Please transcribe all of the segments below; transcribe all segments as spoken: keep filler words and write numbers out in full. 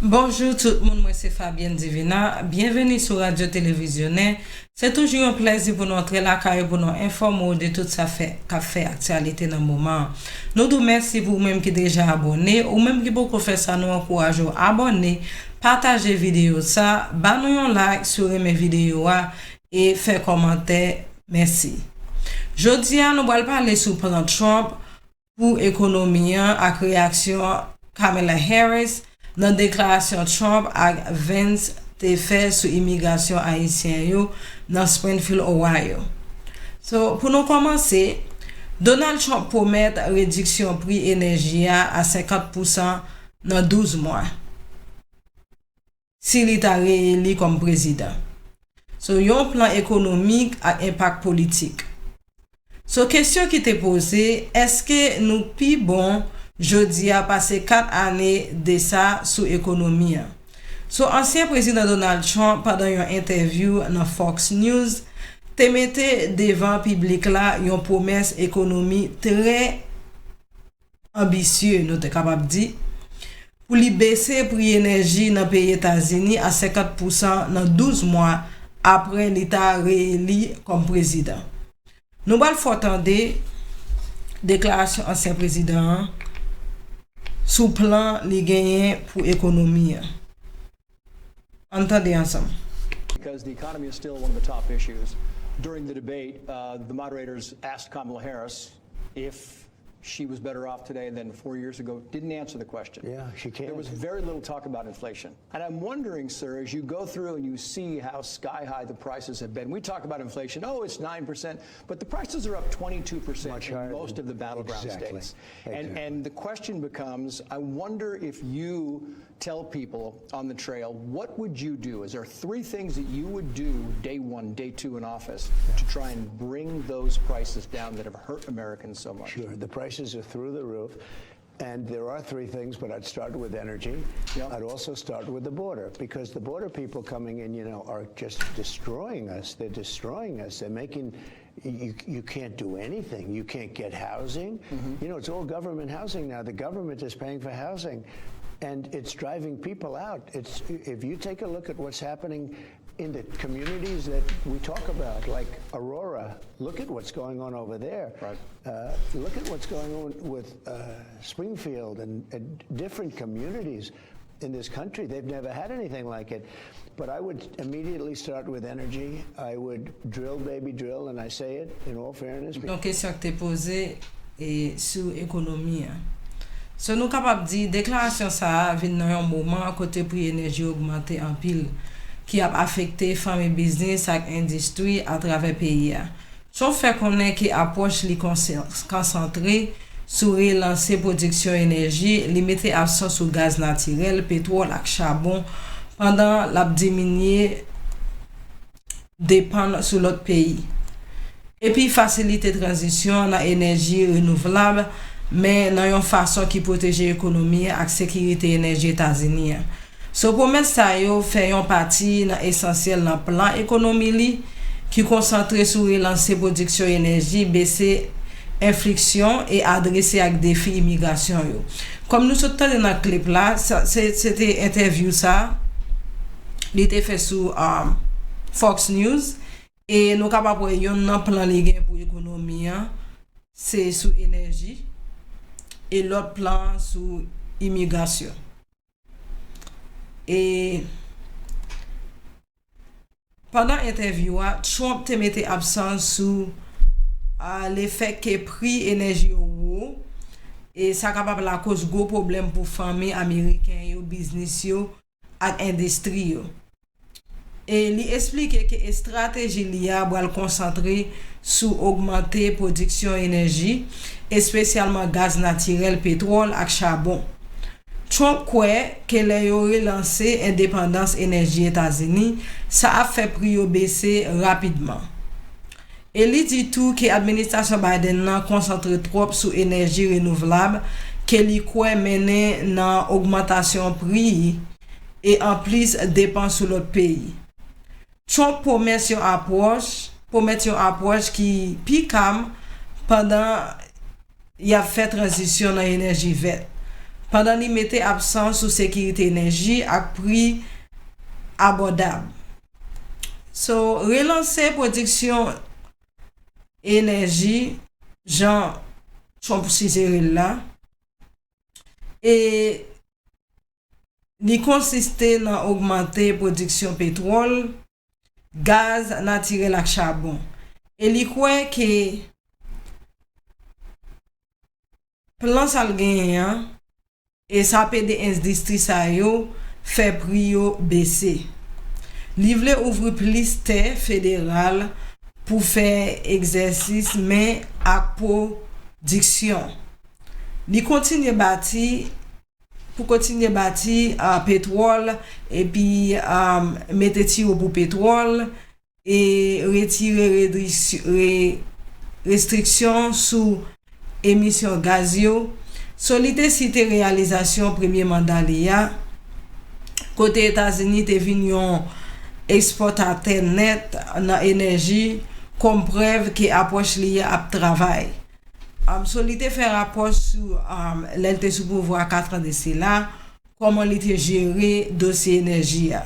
Bonjou tout moun, mwen se Fabienne Divina. Byenveni sou Radyo Televizyonè. Se toujou yon plèzi pou nou antre lakay ou pou nou enfòme w de tout sa fè, k ap fè aktyalite nan moman an. Nou di w mèsi pou ou menm ki deja abòne, ou menm ki poko fè sa, nou ankouraje w abòne, pataje videyo sa, ba nou yon like si w renmen videyo a, e fè kòmantè. Mèsi. Jodi a, nou pral pale sou plan Trump pou ekonomi an ak reyaksyon Kamala Harris nan deklarasyon Trump ak Vance te fè sou imigrasyon ayisyen yo nan Springfield, Ohio. So, pou nou kòmanse, Donald Trump pwomèt rediksyon pri enèji a a senkant pousan nan douz mwa si li ta reyeli kòm prezidan. So, yon plan ekonomik ak enpak politik. So, kesyon ki te poze, èske nou pi bon jodi a pase kat ane de sa sou ekonomi an? So, ansyen prezidan Donald Trump, pandan yon entèvyou nan Fox News, te mete devan piblik la yon pwomès ekonomi trè anbisye, nou te kapab di, pou li bese pri enèji nan peyi Etazini a senkant pousan nan douz mwa apre li ta reyeli kòm prezidan. Nou pral fè w tande deklarasyon ansyen prezidan an sou plan li genyen pou ekonomi an. Ann tande ansanm. Because the economy is still one of the top issues. During the debate, uh, the moderators asked Kamala Harris if she was better off today than four years ago. Didn't answer the question. Yeah, she can't. There was very little talk about inflation. And I'm wondering, sir, as you go through and you see how sky high the prices have been, we talk about inflation, oh, it's nine percent, but the prices are up twenty-two percent Much in higher most than- of the battleground Exactly. states. And, Exactly. and the question becomes, I wonder if you tell people on the trail, what would you do? Is there three things that you would do day one, day two in office to try and bring those prices down that have hurt Americans so much? Sure, the prices are through the roof. And there are three things, but I'd start with energy. Yeah. I'd also start with the border because the border people coming in, you know, are just destroying us. They're destroying us. They're making you, you can't do anything. You can't get housing. You know, it's all government housing now. The government is paying for housing, and it's driving people out. It's if you take a look at what's happening in the communities that we talk about, like Aurora, look at what's going on over there. Right. Uh, look at what's going on with uh, Springfield and, and different communities in this country. They've never had anything like it. But I would immediately start with energy. I would drill, baby, drill, and I say it in all fairness. Yon kesyon ki te poze e sou ekonomi an. So, nou kapab di deklarasyon sa a vin nan yon moman kote pri enèji ogmante anpil, ki ap afekte fanmi biznis ak endistri atravè peyi a. Trump fè konnen ke apwòch li konse- konsantre sou relanse pwodiksyon enèji, limite absans sou gaz natirèl, petwòl ak chabon, pandan l ap diminye depann sou lòt peyi, epi fasilite tranzisyon nan enèji renouvlab, men nan yon fason ki pwoteje ekonomi an ak sekirite enèji Etazini an. So, pwomès sa yo fè yon pati nan esansyèl nan plan ekonomi li, ki konsantre sou relanse pwodiksyon enèji, bese enfleksyon e adrese ak defi imigrasyon yo. Kòm nou sot tande nan klip la, sa- se se te entèvyou sa li te fè sou um, Fox News, e nou kapab wè yonn nan plan li gen pou ekonomi an se sou enèji, e lòt plan an sou imigrasyon. E pandan entèvyou a, Trump te mete aksan sou a, lefèt ke pri enèji yo wo, e sa kapab lakoz gwo pwoblèm pou fanmi ameriken yo, biznis yo ak endistri yo. E li esplike ke estrateji li a pral konsantre sou ogmante pwodiksyon enèji, espesyalman gaz natirèl, petwòl ak chabon. Trump kwè ke lè yo relanse endepandans enèji Etazini, sa ap fè pri yo bese rapidman. E li di tou ke administrasyon Biden nan konsantre twòp sou enèji renouvlab ke li kwè mennen nan ogmantasyon pri e anplis depann sou lòt peyi. Trump pwomès yon apwòch, pwomèt yon apwòch ki pi kalm pandan y ap fè tranzisyon nan enèji vèt. pandan li mete aksan sou sekirite enèji ak pri abòdab. So, relanse pwodiksyon enèji, jan Trump sijere l la, e li konsiste nan ogmante pwodiksyon petwòl, gaz natirèl ak chabon. E li kwè ke plan sa l genyen an, e sa ap ede endistri sa yo fè pri yo bese. Li vle ouvri plis tè federal pou fè egzèsis men ak pwodiksyon. Li kontinye bati, pou kontinye bati, ah, petwòl, epi, ah, mete tiyo pou petwòl, e retire redriksi-, re-, restriksyon sou emisyon gaz yo. So, li te site reyalizasyon premye manda li a, kote Etazini te vin yon ekspòtatè nèt nan enèji, kòm prèv ke apwòch li a ap travay. Um, so, li te fè rapò sou, um, lè l te sou pouvwa kat an de sila, kòman li te jere dosye enèji a.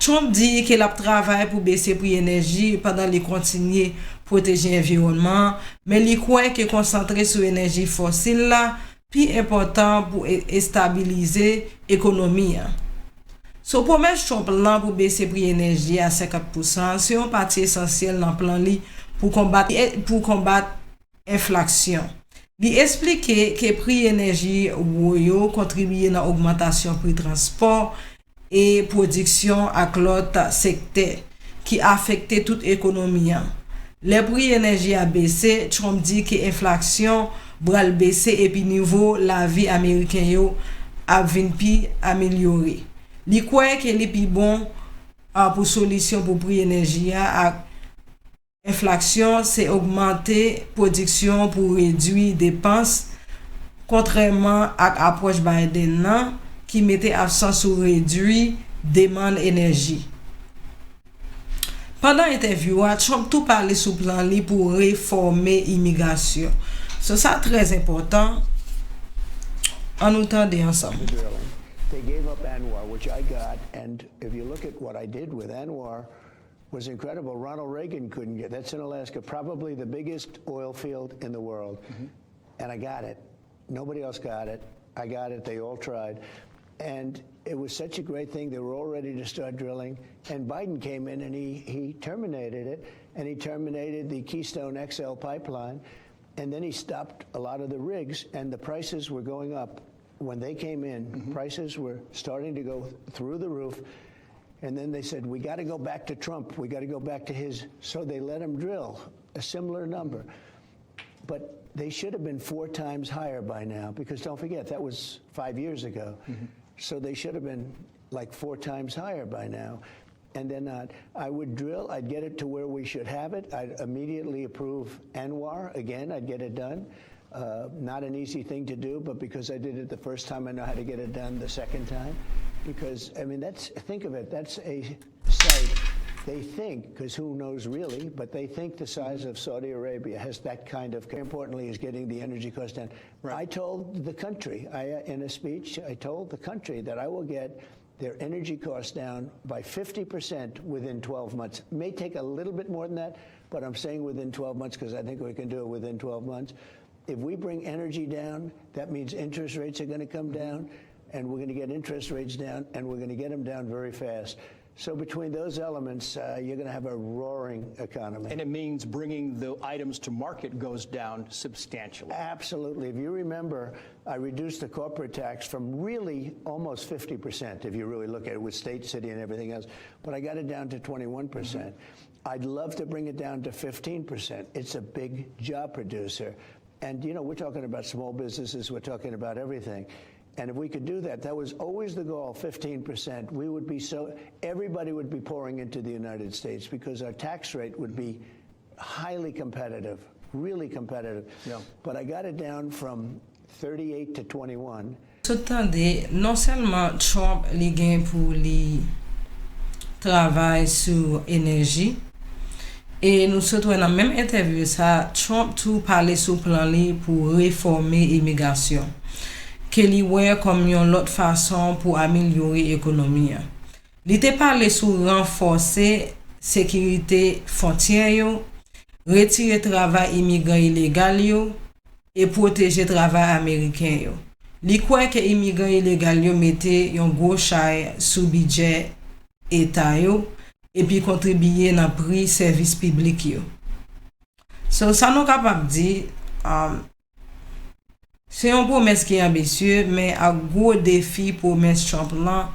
Trump di ke l ap travay pou bese pri enèji pandan li kontinye pwoteje enviwònman an, men li kwè ke konsantre sou enèji fosil la pi enpòtan pou e-, estabilize ekonomi an. So, pwomès Trump lan pou bese pri enèji a senkant pousan se yon pati esansyèl nan plan li pou konbat, pou konbat enflasyon. Li esplike ke pri enèji wo yo kontribye nan ogmantasyon pri transpò e pwodiksyon ak lòt sektè ki afekte tout ekonomi an. Lè pri enèji a bese, Trump di ke enflasyon pral bese epi nivo lavi ameriken yo ap vin pi amelyore. Li kwè ke li pi bon, a, pou solisyon pou pri enèji a ak enflasyon se ogmante pwodiksyon pou redui depans, kontrèman ak apwòch Biden nan, ki mete aksan sou redui demann enèji. Pandan entèvyou a, Trump tou pale sou plan li pou refòme imigrasyon. So, sa trè enpòtan. Ann nou tande ansanm. The drilling. They gave up ANWR, which I got, and if you look at what I did with ANWR, was incredible. Ronald Reagan couldn't get, that's in Alaska, probably the biggest oil field in the world. And I got it. Nobody else got it. I got it. They all tried. And it was such a great thing. They were all ready to start drilling. And Biden came in and he, he terminated it. And he terminated the Keystone X L pipeline. And then he stopped a lot of the rigs, and the prices were going up. When they came in, prices were starting to go through the roof. And then they said, "We gotta go back to Trump. We gotta go back to his." So they let him drill a similar number. But they should have been four times higher by now, because don't forget, that was five years ago. So they should have been, like, four times higher by now. And they're not. I would drill, I'd get it to where we should have it. I'd immediately approve ANWR again, I'd get it done. Uh, not an easy thing to do, but because I did it the first time, I know how to get it done the second time. Because, I mean, that's, think of it, that's a site, they think, because who knows really, but they think the size of Saudi Arabia has that kind of, importantly, is getting the energy cost down. I told the country, I, in a speech, I told the country that I will get their energy costs down by fifty percent within twelve months. May take a little bit more than that, but I'm saying within twelve months because I think we can do it within twelve months. If we bring energy down, that means interest rates are going to come down, and we're going to get interest rates down, and we're going to get them down very fast. So between those elements, uh, you're going to have a roaring economy. And it means bringing the items to market goes down substantially. Absolutely. If you remember, I reduced the corporate tax from really almost fifty percent, if you really look at it with state, city, and everything else, but I got it down to twenty-one percent. I'd love to bring it down to fifteen percent. It's a big job producer. And, you know, we're talking about small businesses, we're talking about everything. And if we could do that, that was always the goal, fifteen percent. We would be so, everybody would be pouring into the United States because our tax rate would be highly competitive, really competitive. But I got it down from thirty-eight to twenty-one. Sot tande, non sèlman Trump li gen pou li travay sou enèji, e nou sot wè nan menm entèvyou sa, Trump tou pale sou plan li pou refòme imigrasyon. ke li wè kòm yon lòt fason pou amelyore ekonomi an. Li te pale sou ranfòse sekirite fwontyè yo, retire travay imigran ilegal yo, e pwoteje travay ameriken yo. Li kwè ke imigran ilegal yo mete yon gwo chay sou bidjè eta yo epi kontribiye nan pri sèvis piblik yo. So, sa nou kapab di, um, se yon pwomès ki anbisye, men ak gwo defi pwomès Trump lan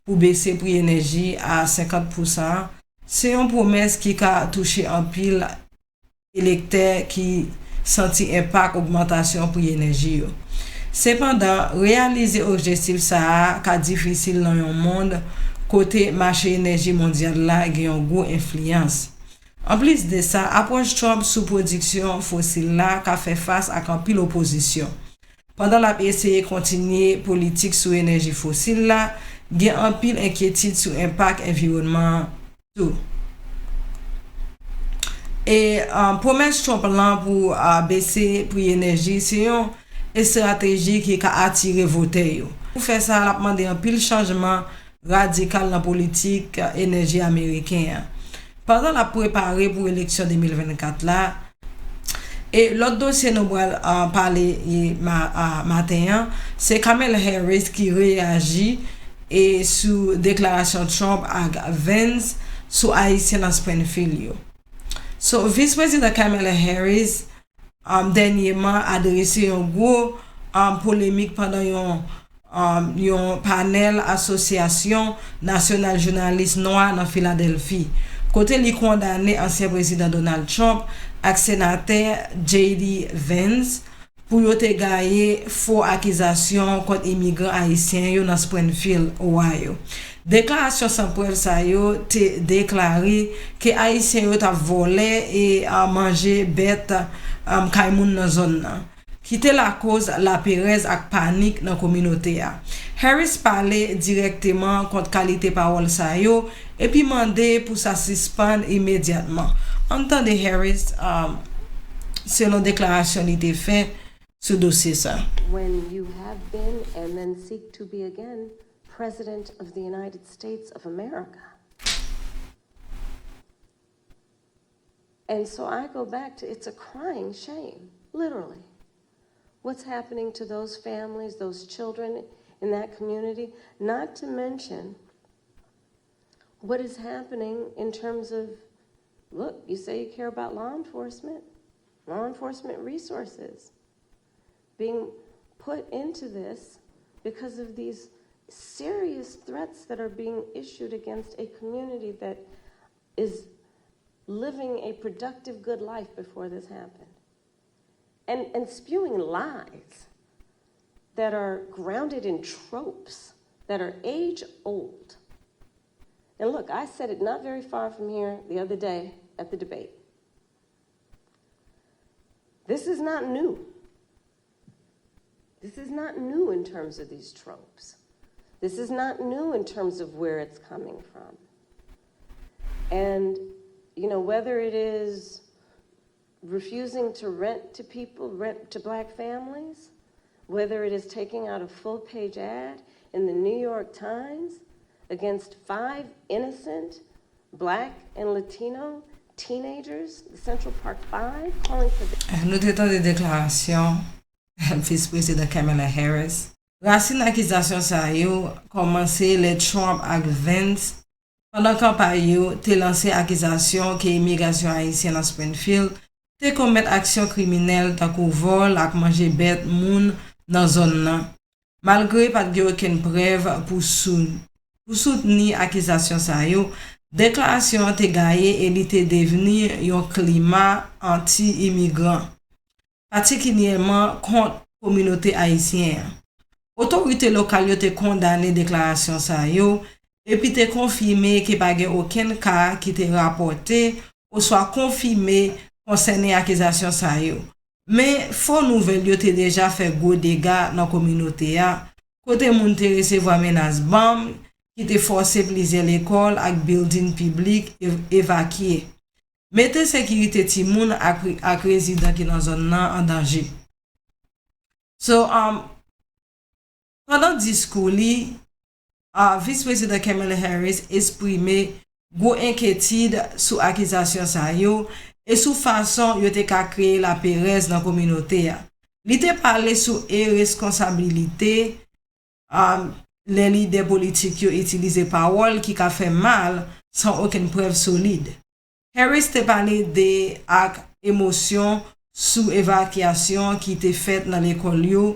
pou bese pri enèji a senkant pousan an, se yon pwomès ki ka touche anpil elektè ki santi enpak ogmantasyon pri enèji yo. Sepandan, reyalize objektif sa a ka difisil nan yon mond kote mache enèji mondyal la gen yon gwo enfliyans. Anplis de sa, apwòch Trump sou pwodiksyon fosil la ka fè fas ak anpil opozisyon. Pandan l ap eseye kontinye politik sou enèji fosil la, gen anpil enkyetid sou enpak enviwònman an tou. E, um, pwomès Trump lan pou, uh, bese pri enèji se yon estrateji ki ka atire votè yo. Pou fè sa, l ap mande anpil chanjman radikal nan politik enèji ameriken an. Pandan l ap prepare pou eleksyon de mil vennkat la, e lòt dosye nou pral, ah, pale, e, ma-, ah, maten an, se Kamala Harris ki reyaji e sou deklarasyon Trump ak Vance sou Ayisyen nan Springfield yo. So, Vis Prezidan Kamala Harris, um, dènyèman adrese yon gwo, um, polemik pandan yon, um, yon panèl Asosyasyon Nasyonal Jounalis Nwa nan Filadèlfi, kote li kondane ansyen prezidan Donald Trump ak senatè J D Vance pou yo te gaye fo akizasyon kont imigran ayisyen yo nan Springfield, Ohio. Deklarasyon san prèv sa yo te deklare ke Ayisyen yo t ap vòlè e, a, manje bèt, a, kay moun nan zòn nan, ki te lakoz laperèz ak panik nan kominote a. Harris pale dirèkteman kont kalite pawòl sa yo epi mande pou sa sispann imedyatman. Ann tande Harris, a, selon deklarasyon li te fè sou dosye sa. When you have been and then seek to be again President of the United States of America. And so I go back to, it's a crying shame, literally. What's happening to those families, those children in that community, not to mention what is happening in terms of, look, you say you care about law enforcement, law enforcement resources being put into this because of these serious threats that are being issued against a community that is living a productive, good life before this happened. And, and spewing lies that are grounded in tropes that are age old. And look, I said it not very far from here the other day at the debate. This is not new. This is not new in terms of these tropes. This is not new in terms of where it's coming from. And, you know, whether it is refusing to rent to people, rent to black families, whether it is taking out a full page ad in the New York Times against five innocent black and Latino teenagers, the Central Park Five, calling for the Nou te tande deklarasyon Vis Prezidan Kamala Harris. Rasin akizasyon sa yo kòmanse lè Trump ak Vance, pandan kanpay yo, te lanse akizasyon ke imigrasyon ayisyen nan Springfield te komèt aksyon kriminèl tankou vòl ak manje bèt moun nan zòn nan. Malgre pa t gen okenn prèv pou sou-, pou soutni akizasyon sa yo, deklarasyon an te gaye e li te devni yon klima anti-imigran, patikilyèman kont kominote ayisyen an. Otorite lokal yo te kondane deklarasyon sa yo epi te konfime ke pa gen okenn ka ki te rapòte oswa konfime konsène akizasyon sa yo. Men, fo nouvèl yo te deja fè gwo dega nan kominote a, kote moun te resevwa menas banm ki te fòse plizyè lekòl ak bilding piblik ev-, evakye, mete sekirite timoun ak, ak rezidan ki nan zòn nan an danje. So, um, Pandan diskou li, a, Vis Prezidan Kamala Harris eksprime gwo enkyetid sou akizasyon sa yo e sou fason yo te ka kreye laperèz nan kominote a. Li te pale sou iresponsabilite, a, lè lidè politik yo itilize pawòl ki ka fè mal san okenn prèv solid. Harris te pale de ak emosyon sou evakyasyon ki te fèt nan lekòl yo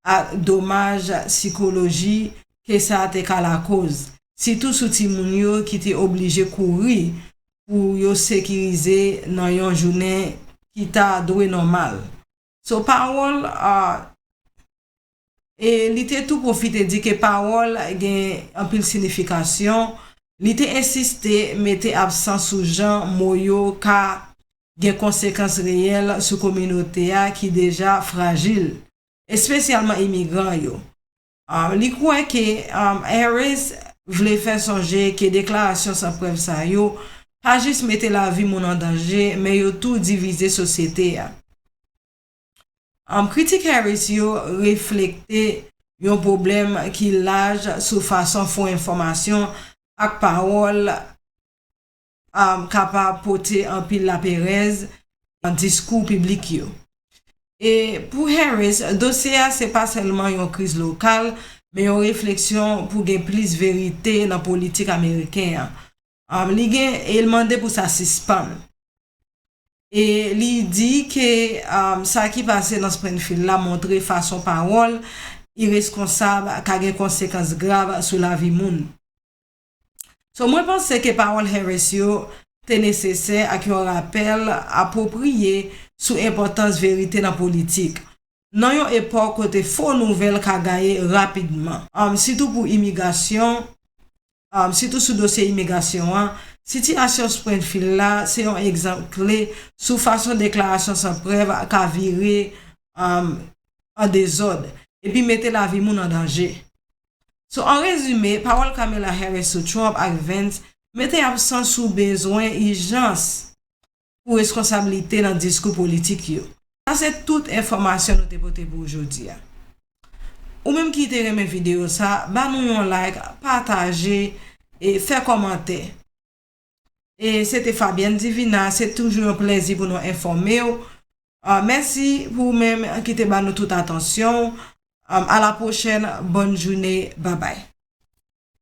ak domaj sikoloji ke sa te ka lakoz, sitou sou timoun yo ki te oblije kouri pou yo sekirize nan yon jounen ki ta dwe nòmal. So, pawòl, a, e li te tou pwofite di ke pawòl gen anpil sinifikasyon. Li te ensiste mete absan sou jan mo yo ka gen konsekans reyèl sou kominote a ki deja frajil, espesyalman imigran yo. Um, li kwè ke, um, Harris vle fè sonje ke deklarasyon san prèv sa yo pa jis mete lavi moun an danje, men yo tou divize sosyete a. Um, kritik Harris yo reflekte yon pwoblèm ki laj sou fason fo enfòmasyon ak pawòl, um, kapab pote anpil laperèz nan diskou piblik yo. E pou Harris, dosye a se pa sèlman yon kriz lokal, men yon refleksyon pou gen plis verite nan politik ameriken an. Um, li gen, e l mande pou sa sispann. E li di ke, um, sa ki pase nan Springfield la montre fason pawòl ireskonsab ka gen konsekans grav sou lavi moun. So, mwen panse ke pawòl Harris yo te nesesè ak yon rapèl apwopriye sou enpòtans verite nan politik, nan yon epòk kote fo nouvèl ka gaye rapidman, um, sitou pou imigrasyon, um, sitou sou dosye imigrasyon an. Sitiyasyon Springfield la se yon egzanp kle sou fason deklarasyon san prèv ka vire, um, an dezòd epi mete lavi moun an danje. So, an rezime, pawòl Kamala Harris sou Trump ak Vance mete absan sou bezwen ijans pou reskonsablite nan diskou politik yo. Sa se tout enfòmasyon nou te pote pou ou jodi a. Ou menm ki te renmen videyo sa, ba nou yon like, pataje e fè kòmantè. E se te Fabienne Divina, se toujou yon plèzi pou nou enfòme w. Ah, mèsi pou ou menm ki te ba nou tout atansyon w. Um, à la prochaine, bonne journée, bye bye.